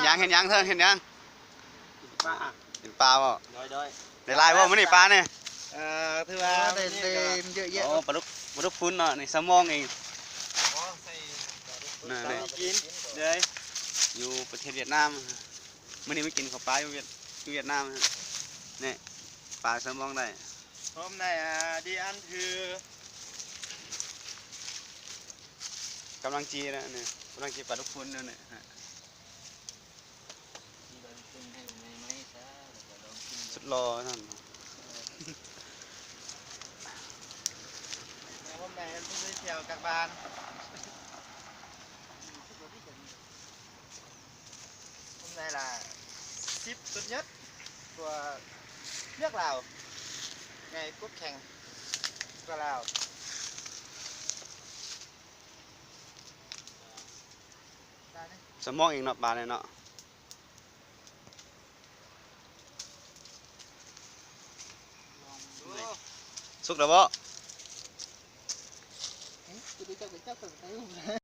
ຫຍັງ ເຮັດຫຍັງເທີ້ນ ເຮັດຫຍັງ? ກິນປາ ກິນປາບໍ່? ໂດຍໆ ໄດ້ຫຼາຍບໍ່ມື້ນີ້ປານີ້? ເອີ ຖືວ່າ ໂອ້ ໄດ້ ໄດ້ເຍອະແຍະ ໂອ້ ປາດຸກ ປາດຸກຝຸ່ນເນາະ ນີ້ສະໝອງເອງ ໂອ້ ໃສ່ປາດຸກ ນັ້ນ ປາດຸກ ນີ້ ກິນເລີຍ ຢູ່ປະເທດຫວຽດນາມ ມື້ນີ້ມາກິນເຂົ້າປາຢູ່ຫວຽດ ຢູ່ຫວຽດນາມ ນີ້ ປາສະໝອງໄດ້ ພ້ອມໄດ້ ອາ ດີອັນຖື ກຳລັງຈີນະ ນີ້ ກຳລັງຈີປາດຸກຝຸ່ນຢູ່ນີ້ ສຸດຫຼໍ່ນັ້ນ ແຕ່ຜົມໄດ້ໄປທ່ຽວກັບບ້ານ ຜົມໄດ້ລະສິບສຸດຍອດກວ່າວຽກລາວ ໃຫຍ່ກວ່າແຂ່ງກວ່າລາວ. ສະໝອງເອງເນາະ ປານີ້ເນາະ. ສຸກແລ້ວບໍ່?